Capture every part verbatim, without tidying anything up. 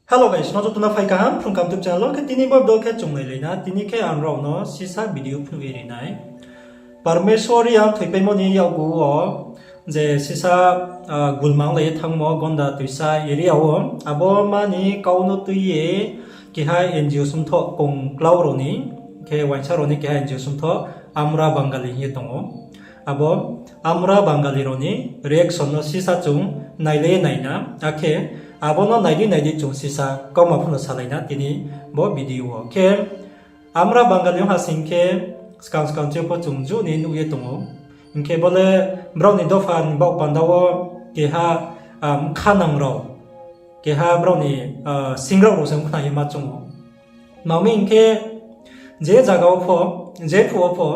Hello guys, no joto no phai kaham Phrung Kaham YouTube channel wo. Khe tini bo video khe chung nailai na, tini khe ang rao no sisa video phnuh ye ri nai. Parmeswar yang thoipaimo ni yakgu wo je sisa gulma onglai ye thanngmo Gonda Toisa area wo, abo ma ni kau no tui ye keha N G O sumthoh kongklau rao ni, khe uaingsa rao ni keha N G O sumthoh Amra Bangali hing ye tong ou. Abo Amra Bangali rao ni reaction no sisa chung nailai ye nai na, akhe abo no nai di nai di chung sisa kauma pho no salai na tini bo video wo. Khe Amra Bangali ong ha sing khe, skang skang chini pho chung ju ni nuh ye tong ou. Hing khe bo le brao ni dopha ni baoh panda wo keha bkha nang rao, keha brao ni singrao rao se ong khna ye ma choung ou. Tma hing khe, je zaga wo pho, jephuh wo pho,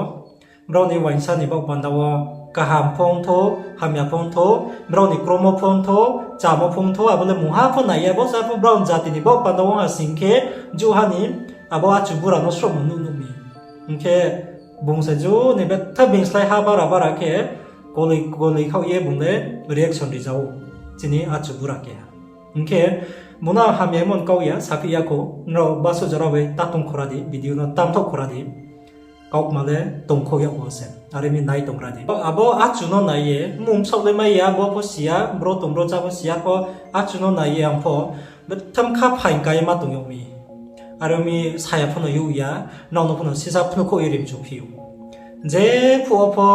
brao ni uaingsa ni baoh panda wo kaham pho ong thou, hamya pho ong thou, brao ni kromo pho ong thou, chámo pho ong thou, abo le mungha pho nai ya, bo sa pho brao ni jati ni baoh panda wo ong ha sing khe, juha ni abo achu bura no srohmo nuh nuh mi. Hing khe bung se ju ni betha being slái ha bara bara khe, koloi koloi khaoh ye bung le reaction ri ja ou, chini achu bura keha. Hing khe bung no ang hamya hingmo ni kau ya, saphi ya khou, nrao basuh jora bai ta tong khora di, video no tamthoh khora di. Kaukma le tongkhouh yag wo se, are mi nai tong ra di. Abo achu no nai ye, mmung bsaoh le mai ya, bo pho si ya, bro tong bro chá pho si ya pho, achu no nai ye ang pho, betham kha phaing ka ye ma tong yag mi. Are mi saya pho no youh ya, nrao no pho no sisa phnuhkhouh ye rimchu phi ou. Jephuh wo pho,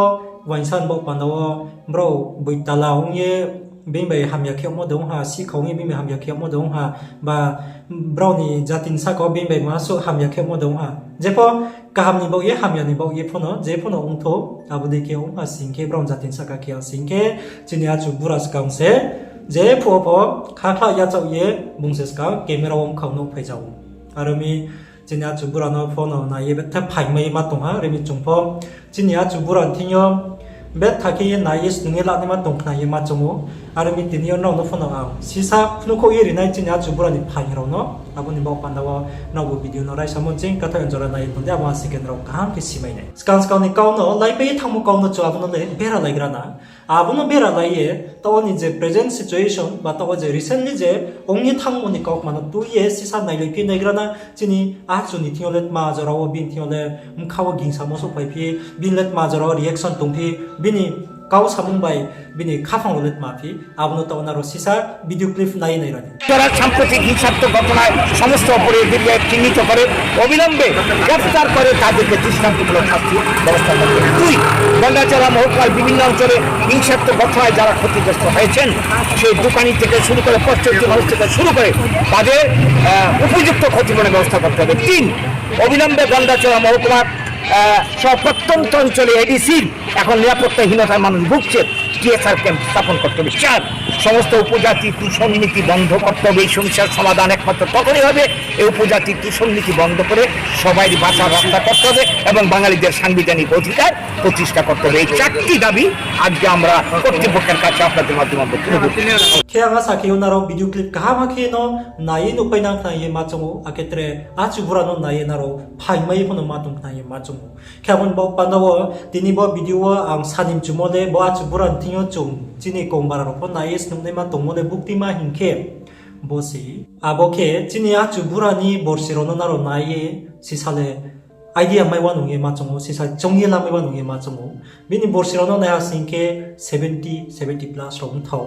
uaingsa ni baoh panda wo, brao boitala ong ye, being bai hamya khe yagmo de ong ha, sihkhau ong ye being bai hamya khe yagmo de ong ha, ba brao ni jati ni sahka wo being bai masuh hamya khe yagmo de ong ha. Jepho kaham ni baoh ye, hamya ni baoh ye pho no, jepho no ong thou, abo dei khe ong ha sing khe, brao ni jati ni sahka khe ya sing khe, chini achu bura skang se, jephuh wo pho, khakhlah yachaoh ye, bung se skang camera wo mkhang no phai ja ou. Are mi chini achu bura no pho no nai ye betha phaingmai ye ma tong ha, are mi chung pho chini achu bura ni thing yo betha khe ye nai ye snung ye lanaima tong khna ye ma choung ou. Are mi tini yo nrao no pho no ang sisa phnuhkhouh ye ri nai chini achu bura ni phaing rao no, abo ni baoh panda wo nraobu video no raisamo ching katha jora nai ye tong di, abo a second rao kaham khe simai nai. Skang skang ni kau no, laipai ye thanngmo kau no chung abo no le bera laigra na. Abo no bera lai ye, taoh wo ni je present situation, ba taoh wo je recently je ong ye thanngmo ni kaukma no tui ye sisa nailai phi naigra na, chini achu ni thing yo le tma jora wo bini thing yo le mkha wo gingsamo souhphai phi, bini le tma jora wo reaction tong phi, bini kau samung bai, bini khaphang wo le tma phi, abo no taoh wo nrao sisa video clip nai ye nai ra di. যারা সাম্প্রতিক হিংসাত্মক ঘটনায় সমস্ত অপরাধীদের চিহ্নিত করে অবিলম্বে গ্রেফতার করে তাদেরকে দৃষ্টান্তমূলক শাস্তির ব্যবস্থা করতে হবে। দুই, গন্ডাছড়া মহকুমার বিভিন্ন অঞ্চলে হিংসাত্মক ঘটনায় যারা ক্ষতিগ্রস্ত হয়েছেন, সেই দোকানি থেকে শুরু করে পথচলতি মানুষ থেকে শুরু করে তাদের, আহ, উপযুক্ত ক্ষতিপূরণের ব্যবস্থা করতে হবে। তিন, অবিলম্বে গন্ডাছড়া মহকুমার, আহ, সহ প্রত্যন্ত অঞ্চলে এডিসির এখন নিরাপত্তাহীনতায় মানুষ ভুগছে, টিএসআর ক্যাম্প স্থাপন করতে হবে। চার, সমস্ত উপজাতি তুষন নীতি বন্ধ করতে হবে। এই সমস্যার সমাধান একমাত্র তখনই হবে এই উপজাতি তুষন নীতি বন্ধ করে সবাই বাঁচার রাস্তা করতে হবে এবং বাঙালিদের সাংবিধানিক অধিকার প্রতিষ্ঠা করতে হবে। এই চারটি দাবি আজকে আমরা কর্তৃপক্ষের কাছে আপনাদের মাধ্যমে আমরা তুলে ধরছি। Khe ang asa khe yo nrao video clip kaham khe no nai ye nuhpai nang khna ye ma choung ou, akhe tre achu bura no nai ye nrao phaingmai ye pho no ma tong khna ye ma choung ou. Khe abo ni baoh panda wo, tini bo video wo ang sani mchumo le, bo achu bura ni thing yo chung chini kongbara rao pho nai ye snungnaima tongmo le buktima hing khe, bo se. Abo khe chini achu bura ni borsi rao no nrao nai ye, sisa le idea mai wanung ye ma choung ou, sisa choung ye lamai wanung ye ma choung ou. Bini borsi rao no nai ha sing khe seventy, seventy plus rao ong thou.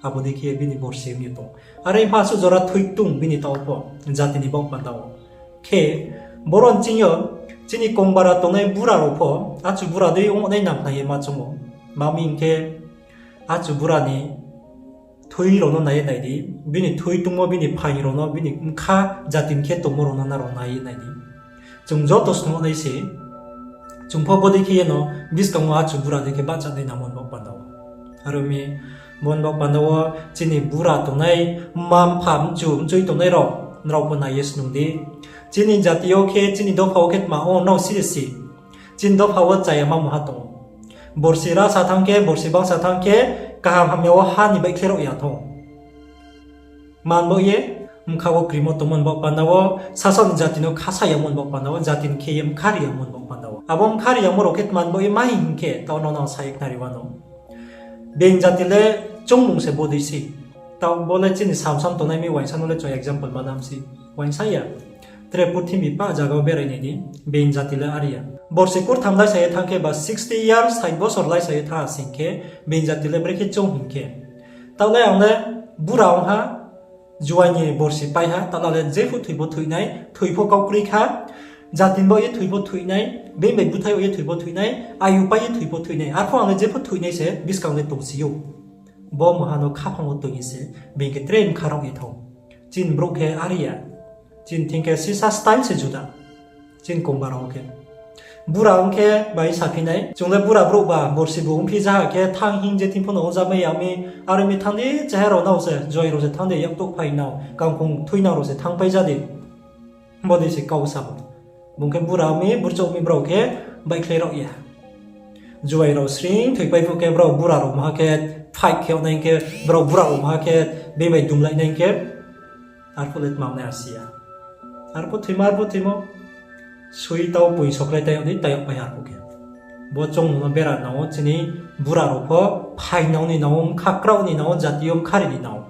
Abo dei khe bini borsi ong ye tong. Are pha asuh jora thoi tong bini taoh pho, jati ni baoh panda wo. Khe, boro ni ching yo, chini kongbara tongnai bura rao pho, achu bura dei ong nai nang khna ye ma choung ou. Tma hing khe, achu bura ni thui rao no nai ye nai di, bini thui tongmo, bini phaing rao no, bini bkha jati ni khe tongmo rao no nrao nai ye nai di. Chung joto snung nai se, chung pho bo dei khe ye no, buskang wo achu bura dei khe bahcha nai nangmo ni baoh panda wo. Aro mi, bo ni baoh panda wo, chini bura tongnai, mma mpha mchu mchoi tongnai rao, nrao pho nai ye snung di. Chini jati yo khe, chini dopha wo khe tma ong nrao si de si. Chini dopha wo chaya ma mungha tong ou. Borsi rasa thanng khe, borsi bangsa thanng khe, kaham hamya wo ha ni baihkhlai rao ya thanng ou. Man baoh ye, bkha wo krimo tongmo ni baoh panda wo, sasaoh ni jati no khasa yamo ni baoh panda wo, jati ni khe ye bkha ri yamo ni baoh panda wo. Abo bkha ri yamo rao khe tma ni baoh ye ma hing khe, taoh no nang sa ye khnari wanou. Being jati le choungmung se bodei sei. Taoh bo le chini samsam tongnai mi uaingsa no le chung example ma nam se. Uaingsa ya. Tre purthimbi pah zaga wo berai nai di, being jati le are ya. Borsi kurtham laisa ye thanng khe ba sixty years, sait bosor laisa ye thanng ha sing khe, being jati le brekhe choung hing khe. Taoh le ang le bura ong ha, juai ni borsi pai ha, taoh le jepho thoi pho thoi nai, thoi pho kau kroi kha, jati ni baoh ye thoi pho thoi nai, being bai búthaih ye thoi pho thoi nai, ayu pai ye thoi pho thoi nai, arphuh ang le jepho thoi nai se buskang le tongsi ou. Bo mungha no khaphang wo tong ye se, being khe tre bkha rao ye thanng. Chini brouh khe are ya. Chini thing khe sisa style se juda. Chini kongba rao khe. Bura ong khe bai saphi nai. Chung le bura brouh ba, borsi bu ongphi zaha khe thanng hing je thing pho no ongja mai ya mi, are mi thanng di, cheha rao nao se, juai rao se thanng di, yak touh phai nao, kangkhong thui nao rao se thanngpai ja di. Bo dei se kau samo. Bung khe bura mi, burchouh mi brao khe baihkhlai rao ya. Juai rao sring thoipai phuh khe brao bura rao maha khe fight khe yag nai khe, brao bura rao maha khe being bai dumlai nai khe, arphuh le tma ong nai asi ya. Arphuh thoimo, arphuh thoimo. Sui tau poi soklai tai yag di, tai yag pai arphuh khe. Bo choungmo no bera nang ou, chini bura rao pho phainang ni nang ou, bkha kraoh ni nang ou, jati yo bkha ri ni nang ou.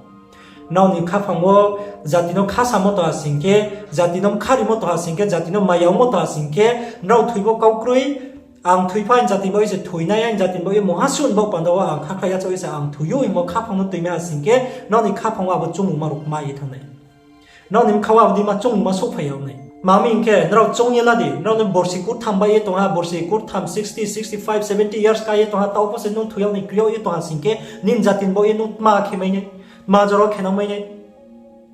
Nrao ni khaphang wo jati no khasamo tong ha sing khe, jati no bkha rimo tong ha sing khe, jati no maya ongmo tong ha sing khe, nrao thoi bo kau kroi, ang thoi pho aini jati ni baoh ye se thoi nai, aini jati ni baoh ye mungha suh ni baoh panda wo ang khakhlai yachaoh ye se ang thoi ou hingmo khaphang no toimai ha sing khe, nrao ni khaphang wo abo choungmungma rao kma ye thanng nai. Nrao ni bkha wo abo dei ma choungmungma souhphai yag nai. Tma hing khe, nrao choung ye la di, nrao le borsi kurtham baih ye tong ha, borsi kurtham sixty, sixty five, seventy years ka ye tong ha, taoh pho se nung thoi yag ni kri yag ye tong ha sing khe, nini jati ni baoh ye nung tma khe mai nai, tma jora khe nang mai nai.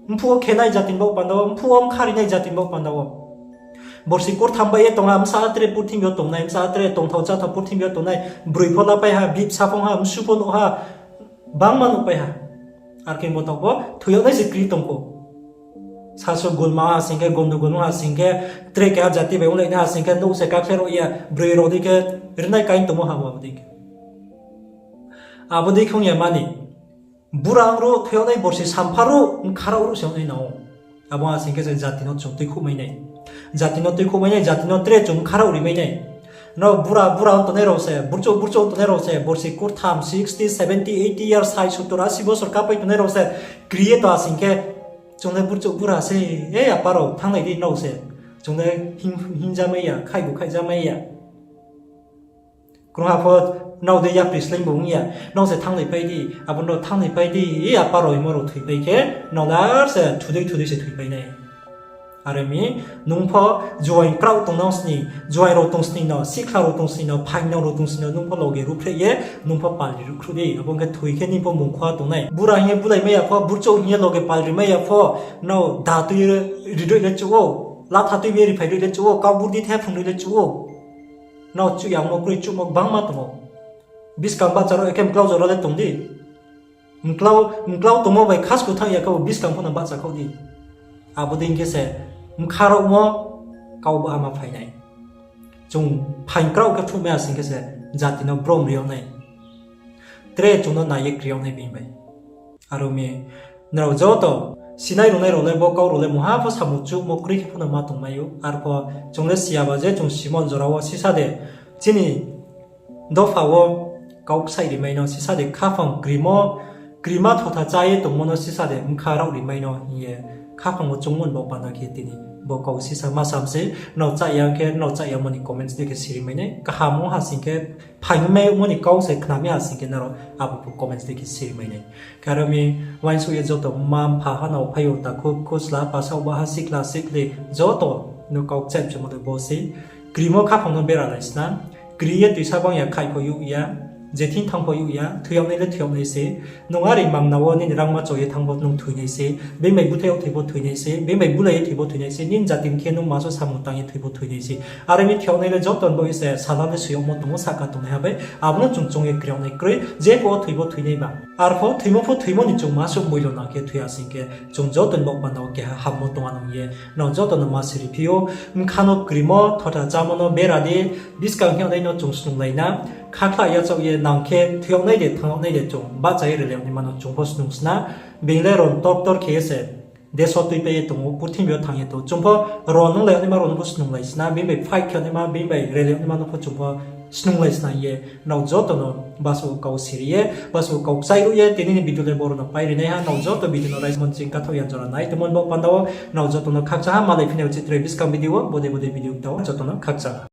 Mphuh wo khe nai jati ni baoh panda wo, mphuh wo bkha ri nai jati ni baoh panda wo. Borsi kurtham baih ye tong ha, bsa tre purthimbi yo tongnai, bsa tre tongthao cháthao purthimbi yo tongnai, broi pho lapai ha, bihbsa pho ha, msu pho nuh ha, bangma nuhpai ha. Arkhe bo taoh pho thoi yag nai se kri tong kho. Sasu gulma ha sing khe, gondogul ong ha sing khe, tre keha jati bai onglai nai ha sing khe, nouh se kakhle rao ya, broi rao dei khe rinai kain tongmo ha abo dei khe. Abo dei khe ong ya mani. Bura ang ruh thoi yag nai, borsi sampha ruh, bkha rao ruh se yag nai nang ou. Abo ha sing khe se jati no chung tuikhouh mai nai. Jati no tuikhouh mai nai, jati no tre chung bkha rao ri mai nai. Nrao bura, bura ong tongnai rao se, burchouh, burchouh ong tongnai rao se, borsi kurtham, sixty, seventy, eighty years, sait, sottor, asi bosor kapai tongnai rao se, kri ye tong ha sing khe, chung le burchouh bura se, e apa rao, thannglai di nrao se. Chung le hing, hingja mai ya, khaihbu khaihja mai ya. Krungha pho nrao dei yapri sleing bu ong ya, nrao se thannglai pai di, abo nrao thannglai pai di, e apa rao imo rao thoipai khe, nrao le ar se thudei thudei se thoipai nai. Are mi, nung pho juaing kraoh tong nang sning, juaing rao tong sning no, sihkhla rao tong sning no, phaingnang rao tong sning no, nung pho loge ruhphreh ye, nung pho palri ruhkhruh di, abo ong khe thoi khe nini pho mungkhoa tong nai. Bura hing ye bulai mai ya pho, burchouh hing ye loge palri mai ya pho, nrao da tui ridoi le chuh ou, latha tui ye riphai roi le chuh ou, kau burdi the phrung roi le chuh ou. Nrao chuh yangmo kroi chuhmo gbangma tong ou. Buskang bahcha rao ekhe mklau jora le tong di. Mklau, mklau tongmo bai khasku thanng ya khe bo buskang pho no bahcha khaoh di. Abo dei khe se bkha raohmo kau bahama phai nai. Chung phaing kraoh khe phnuhmai ha sing khe se jati no brom ri yag nai. Tre chung no nai ye kri yag nai being bai. Are ong mi, nrao joto sinai rungnai rao le bo kau rao le mungha pho samung chuhmo kroi khe pho no ma tongmai ou. Arpho chung le si ya ba je chung simon jora wo sisa de chini dopha wo kau ksaih rimai no sisa de khaphang krimo, krima thotha chá ye tongmo no sisa de bkha raoh rimai no hing ye khaphang wo choungmo ni baoh panda khe tini bo kau sisa ma sam se. Nrao chá ya khe, nrao chá yamo ni comments dei khe siri mai nai. Kaham ong ha sing khe, phaing mai mo ni kau se khna mi ha sing khe nrao abo pho comments dei khe siri mai nai. Khe aro mi uaingsouh ye joto mma mpha ha nao phai ou, takhu khusla, pasaoh baha, sikla sikli joto no kau kchaih chungmo de bo sei. Krimo khaphang no bera lai sna. Kri ye tuisa bang ya, khaih pho youh ya, je thing thanng pho youh ya, thoi yag nai le thoi yag nai se. Nung are mangna wo nini rangma cho ye thanng pho nung thoi nai se, being bai búthaih yag thoi pho thoi nai se, being bai bulai ye thoi pho thoi nai se, nini jati khe nung ma so samung tang ye thoi pho thoi nai se. Are mi thoi yag nai le joto ni baoh ye se sala le soi yagmo tong ou, sahka tongnaiha bai. Abo no chung choung ye kri yag nai kroi, je pho thoi pho thoi nai ba. Arpho thoimo pho thoimo ni chung ma suh moilo nang khe thoi ya sing khe, chung joto ni baoh panda wo keha hammo tong anung ye nrao joto no ma siri phi ou. Bkha no krimo, thotha chámo no bera di, buskang hing yag nai no chung snunglai na, khakhla yachaoh ye nang khe thoi yag nai de, thanng yag nai de chung bahcha ye rele yag naima no chung pho snung sna, being le ron tor tor khe ye se deso tuipai ye tong ou, purthimbi yo thanng ye tong ou. Chung pho ron nunglai yag naima rao no pho snunglai sna, being bai fight khe yag naima, being bai rele yag naima no pho chung pho snunglai snai ye, nrao joto no basuh kau siri ye, basuh kau kchai ruh ye, tini ni video le boro no pai ri nai ha. Nrao joto video no raismon ching kathaoh ya jora nai tongmo ni baoh panda wo, nrao joto no khakchang ha. Malai phi nai uchih tre buskang video wo, bodei bodei video kta wo joto no khakchang ha.